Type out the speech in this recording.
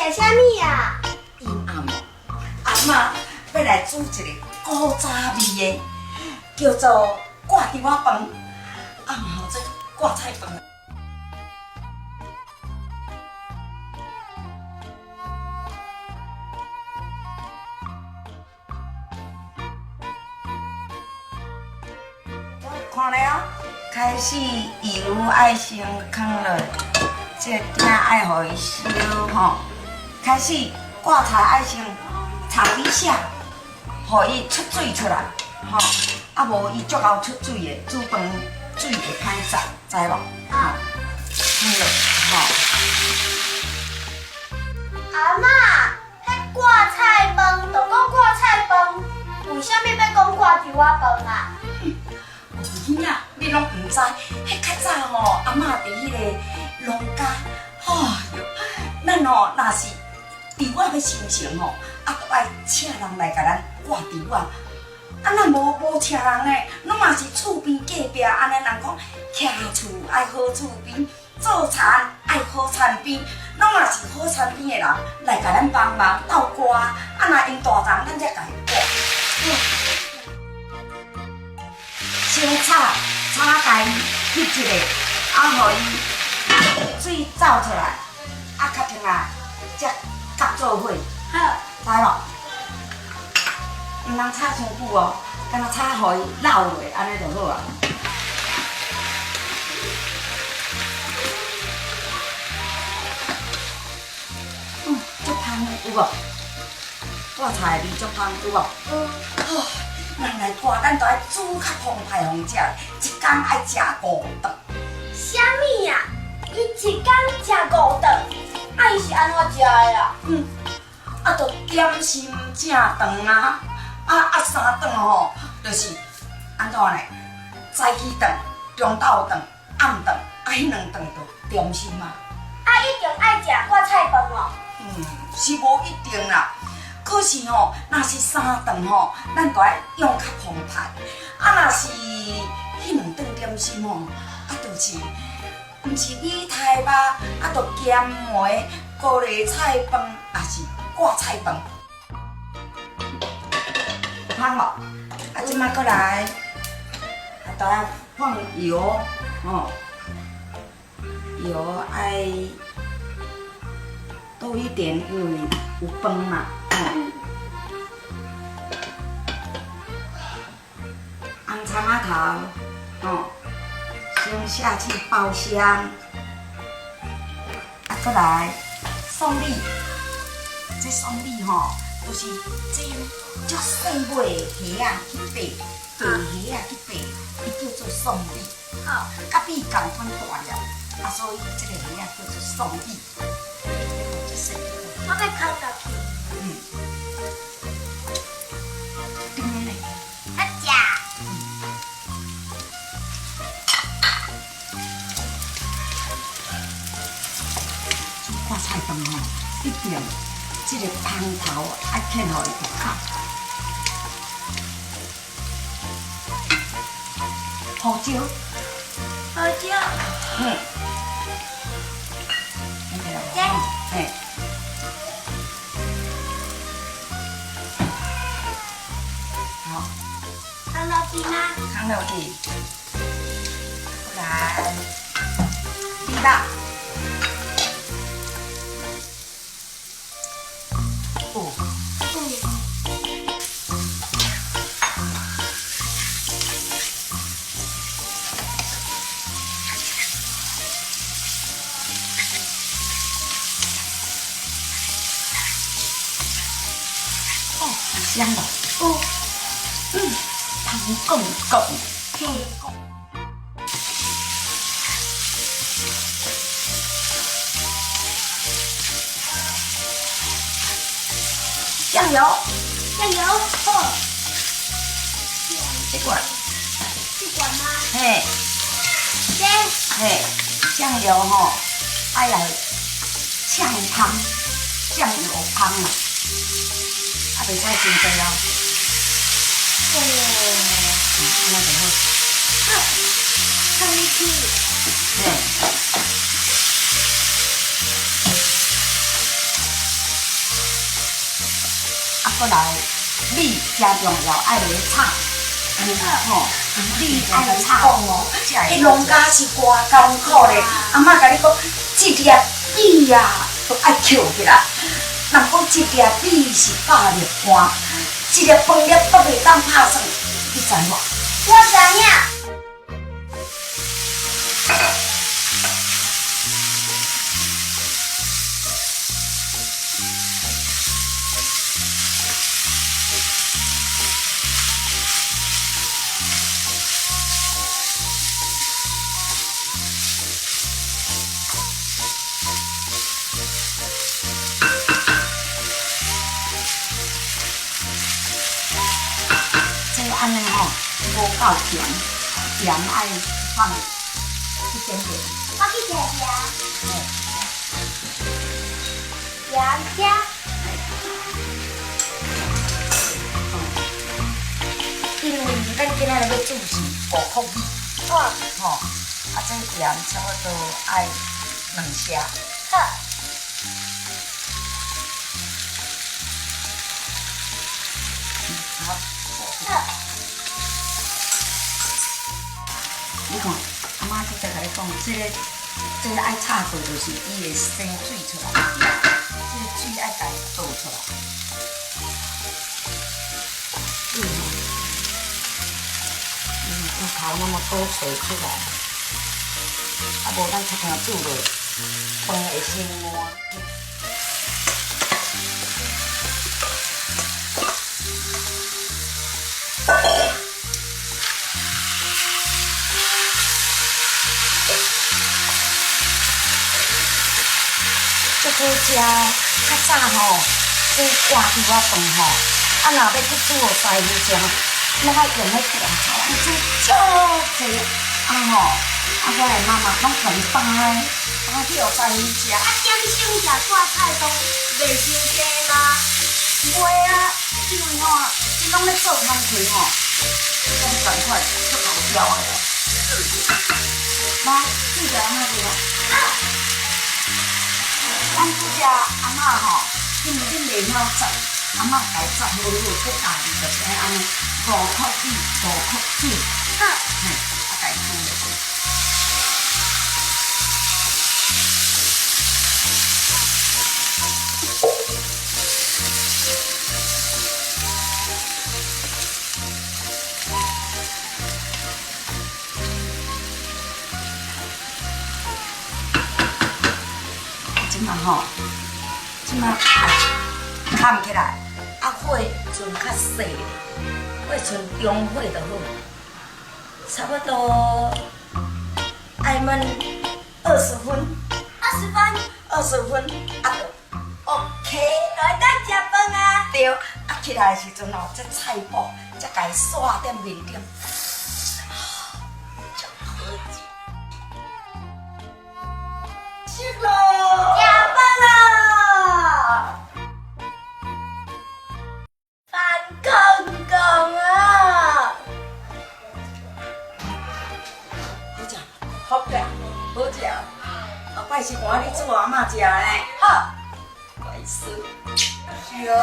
食啥物啊？陰暗哦，阿嬤欲來煮一个古早味的，叫做掛豬仔飯，啊嘛號做掛菜飯。看了，開始油愛先囥落，這個鼎愛予伊燒吼。開始掛菜愛先炒一下，予伊出水出來吼。啊無伊足𠢕出水的，煮飯水會歹走，知無？啊，囥落吼。阿嬤，彼掛菜飯就講掛菜飯，為啥物欲講掛豬仔飯啊？有影，你攏毋知，彼較早吼，阿嬤佇彼个農家，哎喲，咱吼若是豬仔欲收成吼，啊，都愛請人來共咱掛豬仔。啊，咱無請人呢，攏嘛是厝邊隔壁按呢人講，徛厝愛好厝邊，做田愛好田邊，攏嘛是好田邊的人來共咱幫忙鬥掛，啊，若𪜶大人，咱才共伊掛。先炒，炒共伊翕一下，啊，予伊水走出來，啊，較停啊，才夾做伙，好，知無？毋通炒傷久哦，干焦炒予伊老落，按呢就好啊。嗯，足芳的有無？掛菜味足芳有無？有。人來掛，咱就愛煮較澎湃予人食，一工愛食五頓。啥物啊？伊一工食五頓，啊伊是按怎食的啊？嗯，啊，就點心正頓啊，啊三頓吼，就是按怎呢？早起頓、中晝頓、暗頓，啊，彼兩頓就點心啊。啊，一定愛食掛菜飯哦？嗯，是無一定啦。可是吼，若是三頓吼，咱就愛用較澎湃。啊，若是彼兩頓點心吼，啊，就是毋是米苔目，啊，就鹹糜、高麗菜飯，抑是掛菜飯。芳無？啊，這擺閣來，啊，就愛放油，吼，油愛多一點，因為有飯嘛。紅蔥仔頭，吼，先下去爆香，啊，閣來蒜米，這蒜米吼，就是這足細尾的蝦仔去白，白蝦仔去白，伊叫做蒜米。好，佮米仝款大粒，啊，所以這个蝦仔叫做蒜米。這細。我欲囥落去。嗯。點呢？好食。煮掛菜飯吼，一定這个芳頭愛劵予伊有口。胡椒。胡椒。嗯。這。嘿。好。囥落去嗎？囥落去。來，豬肉。哦。哦，香無？有。嗯，芳滾滾。嘿。醬油。醬油，好。這罐。這罐嗎？嘿。這。嘿，醬油吼，愛來嗆芳，醬油芳啦，啊，袂使傷濟哦。哦。嗯，按呢就好。好，放入去。嘿。閣來米誠重要，愛來炒。吼，米愛炒哦。彼農家是偌艱苦咧，阿嬤共你講，一粒米啊，都愛抾起來。人講一粒米是百粒汗，一粒飯粒都袂當拍算，你知無？我知影。這按呢吼，無夠甜，鹽愛放一點點。我去提鹽。鹽加。因為咱今仔日欲煮是五穀米，吼，啊，這鹽差不多愛兩匙。好。好。好。你看，阿嬤拄才共你講，這個愛炒過，就是伊會生水出來，這個水愛共伊倒出來。要跑那麼多水出來，啊無咱親像煮落，飯會先爛。足好食，較早吼，這掛豬仔飯吼，啊若欲去煮予師傅食，攏愛用彼大灶煮足濟，啊吼，啊我的媽媽攏共伊擔擔去予師傅食。啊，點心食掛菜飯袂傷濟嗎？袂啊，因為吼，這攏咧做工課吼，攏仝款，足厚枵的。媽，煮者阿嬤食。咱拄則阿嬤吼，因為恁袂曉齧，阿嬤共伊齧好好，閣教你就是愛按呢，五穀米，五穀水，好，嘿，啊，共伊煮落去。這馬吼，這馬蓋起來，啊火剩較細咧，火剩中火就好，差不多愛燜20分。20分。 20分，啊就 OK。來當食飯啊！對，啊起來的時陣吼，這菜脯才共伊刷佇面頂，足好食。食咯！食飯咯！飯空空啊！好食，好食，好食。後擺是換你煮予阿嬤食咧。好。乖孫，是哦。